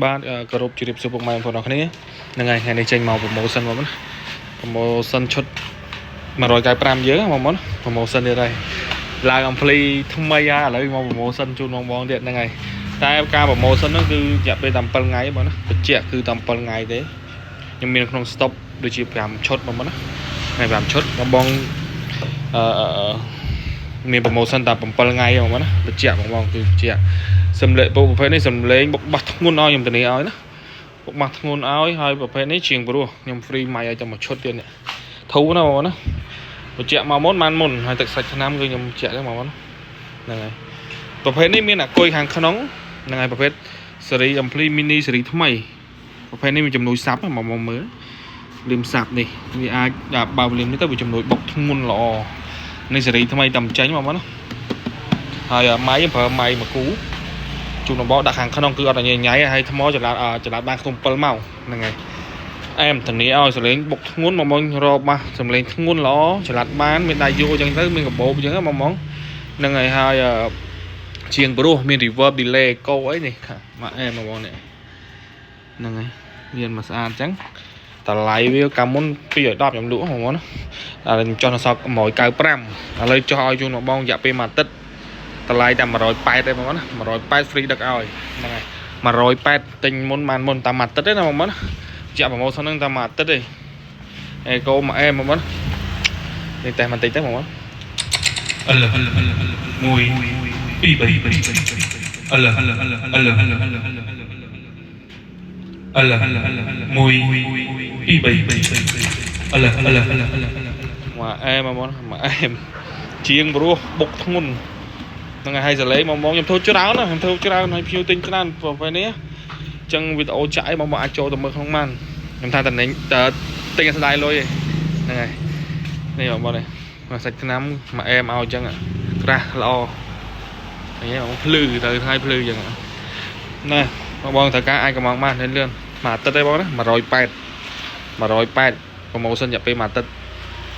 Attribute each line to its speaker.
Speaker 1: បាទគោរពជម្រាបសួរពុកម៉ែបងប្អូនអរគ្នាហ្នឹងហើយថ្ងៃនេះចេញមក promotion មកណា promotion ឈុត195យើងមកមកណា promotion ទៀតហើយឡើង ampli ថ្មីហើយឥឡូវមក promotion ជូនបងបងទៀតហ្នឹងហើយតែការ promotion ហ្នឹងគឺរយៈពេលតែ7ថ្ងៃបងណាបញ្ជាក់គឺតែ7ថ្ងៃទេខ្ញុំមានក្នុង stock ដូចជា5ឈុតបងមកណាថ្ងៃ5ឈុតបងបងអឺមាន promotion តែ7ថ្ងៃបងមកណាបញ្ជាក់បងបងគឺបញ្ជាក់សំលេងប្រភេទនេះសំលេងបុកបាសធ្ងន់ឲ្យខ្ញុំធានាឲ្យណាបុកបាសធ្ងន់ឲ្យហើយប្រភេទនេះជាងព្រោះខ្ញុំ free ម៉ៃឲ្យតែមួយឈុតទៀតនេះធូរណាបងណាបញ្ជាក់មកមុនបានមុនហើយទឹកសាច់ឆ្នាំគឺខ្ញុំបញ្ជាក់ទេមកមុនហ្នឹងហើយប្រភេទនេះមានអាគុយខាងក្នុងហ្នឹងហើយប្រភេទស៊េរី ampli mini ស៊េរីថ្មីប្រភេទនេះមានជំនួយសាប់មកមកមើលលឹមសាប់នេះវាអាចដល់បើលឹមនេះទៅវាជំនួយបុកធ្ងន់ល្អនេះស៊េរីថ្មីតែចេញមកមកណាហើយម៉ៃប្រើម៉ៃមួយគូជូនដំបូងដាក់ខាងក្នុងគឺអត់ញ៉ៃញ៉ៃហើយថ្មចល័តចល័តបានខ្ទង់7ម៉ោងហ្នឹងហើយអែមធានាឲ្យសលេងបុកធ្ងន់មកមករកបាសសំលេងធ្ងន់ល្អចល័តបានមានដៃយកអញ្ចឹងទៅមានកបោបអញ្ចឹងមកមកហ្នឹងហើយហើយជាងព្រោះមាន reverb delay កោអីនេះមកអែមមកបងនេះហ្នឹងហើយមានមកស្អាតអញ្ចឹងតម្លៃវាកាលមុន210ខ្ញុំលក់ហ្មងណាតែខ្ញុំចុះនៅសល់195ឥឡូវចុះឲ្យជូនមកបងរយៈពេលមួយអាទិត្យតម្លៃតែ180ទេបងណា180 free ដឹកឲ្យហ្នឹងហើយ180ទិញមុនបានមុនតាមមួយអាទិត្យទេណាបងណាជា promotion ហ្នឹងតាមមួយអាទិត្យទេអេកោមកអែមបងណានេះតែបន្តិចទៅបងណា
Speaker 2: L 1 2 3 L L L 1 2 3 L L
Speaker 1: មកអែមបងមកអែមជាងព្រោះបុកធ្ងន់ហ្នឹងហើយសលេងបងបងខ្ញុំធ្វើច្រើនណាខ្ញុំធ្វើច្រើនហើយភ្ញៀវទិញច្រើនប្រភេទនេះអញ្ចឹងវីដេអូចាក់អីបងបងអាចចូលទៅមើលក្នុងបានខ្ញុំថាតំណែងតើទិញឲ្យស្ដាយលុយឯងហ្នឹងហើយនេះបងបងនេះមកសាច់ថ្នាំមកអែមឲ្យអញ្ចឹងក្រាស់ល្អនេះបងភ្លឺទៅថ្ងៃភ្លឺអញ្ចឹងណែបងបងត្រូវការអាចកំងបានលឿនមួយអាទិត្យទេបងណា180 180 promotion រយៈពេលមួយអាទិត្យ។